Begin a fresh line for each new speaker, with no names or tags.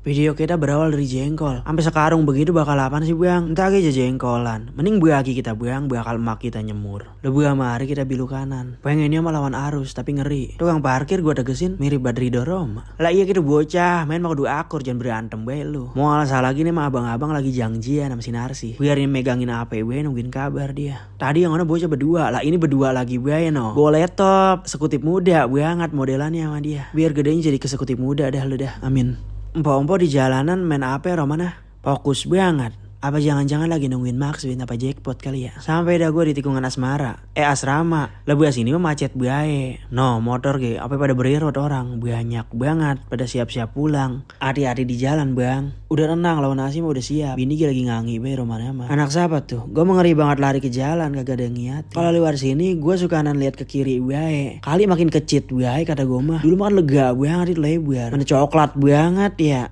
Video kita berawal dari jengkol. Sampai sekarung begitu bakal apaan sih bang? Entah aja jengkolan. Mending bagi kita bang, bakal emak kita nyemur. Lebu sama hari kita bilu kanan. Pengennya melawan arus tapi ngeri. Tukang parkir gua tegesin mirip Badrido Roma. Lah iya gitu bocah, main mau kudu akur jangan berantem bae lu. Mau alasan lagi nih mah abang-abang lagi janjian sama si Narsi. Biarin megangin HP gue nungguin kabar dia. Tadi yang mana bocah berdua, lah ini berdua lagi bae no. Bawa laptop, sekutip muda banget modelannya sama dia. Biar gedenya jadi kesekutif muda dah lu dah. Amin. Empok-empok di jalanan main apa Romana? Fokus banget. Apa jangan-jangan lagi nungguin Maxwin apa jackpot kali ya? Sampai dah gue di tikungan asmara. Asrama. Lebih sini mah macet bae. No motor ge. Apa pada berirot orang. Banyak banget. Pada siap-siap pulang. Hati-hati di jalan bang. Udah tenang lawan nasi mah udah siap. Bini lagi ngangi bae Romana mah. Anak siapa tuh? Gue ngeri banget lari ke jalan. Kagak ada yang ngiat. Kalau luar sini gue sukanan lihat ke kiri bae. Kali makin kecit bae kata gue mah. Dulu makan lega banget itu lebar. Mana coklat banget ya.